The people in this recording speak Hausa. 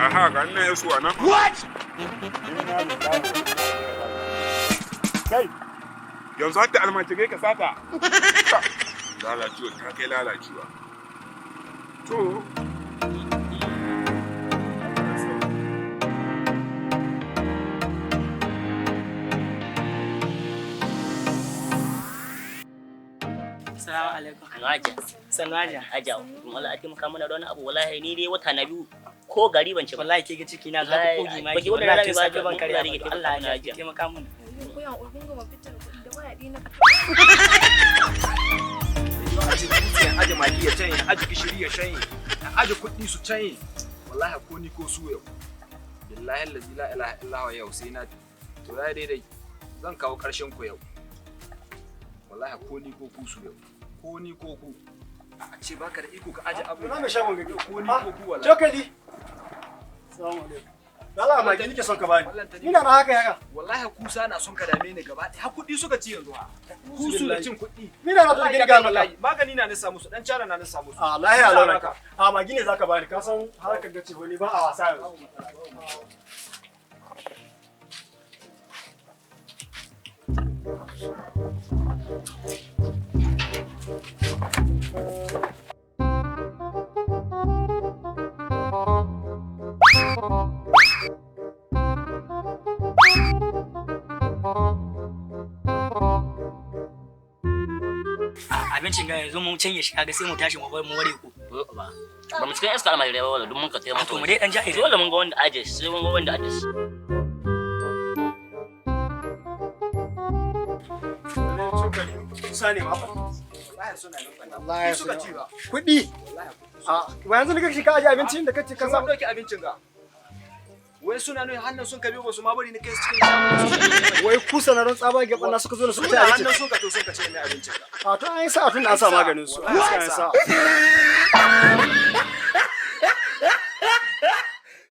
Aha, ga ina yasu a nan. What? Kai, yanzu hatta almajirai ka sata. Lalacewa ta kai lalacewa. To, Assalamu alaikum. Haja, Sannu Hajiya. haja, wala a taimaka mana da wani abu, wallahi ni dai wata na biyu ko gari ban ci ba. Wallahi ke ga ciki na za ka kogi ma Baki ki wannan wallahi rana tun ba safe ban mun karya kula ba. da Allah taimaka ya mana. taimaka mana. Yanzu ku yan kun gama fitar kuɗi da waya ɗina. Aje dutse, aje magi ya canye, aje gishiri ya shanye, aje kuɗi su canye. Wallahi ko ni ko su yau. Billahi allazi la ilaha illa huwa, yau sai na to ya daidai zan kawo ƙarshen ku yau. Wallahi ko ni ko ku su yau. Ko ni ko ku. A ce baka da iko ka aje abu. Ina mai shagon gari. Ko ni ko ku wallahi. Cokali. Salamu alaikum. Lala magi nake son ka bani. Ina na haka yaka. Wallahi kusa na son ka dame ni gaba ɗaya. Har kuɗi suka ci yanzu ha. Kusu da cin kuɗi. Mina na to Wallahi gani ga maka. wallahi magani na na samu su, dan cara na na samu su. A lahiya launa ka. A magi ne zaka bani. Ka san harkar gace wani ba a wasa yanzu. Abincin ga yanzu mun canye shi, kaga sai mu tashi mu bar mu ware ku. Ba. Ba mu cikin iska almajirai ba wala duk mun ka taimaka. To mu dai dan jahi. Dole mun ga wanda aje, sai mun ga wanda aje. Cokali kusa ne ma fa. Wallahi suna nan ɓanna. Wallahi Kuɗi suka ci ba. Kuɗi. A ba yanzu nika shi ka aje abincin da kace ka Ka samu. samu ɗauki abincin ga. Wai suna nuna hannun sun ka biyo, ba su ma bari ni kai su cikin shagon. Wai kusa na ran tsaba ga ɓanna suka zo da suka ci Suna abincin. hannun sun ka to sun ka ce mai abincin ga. A to an yi sa'a tun da an sa maganin su. An yi sa'a.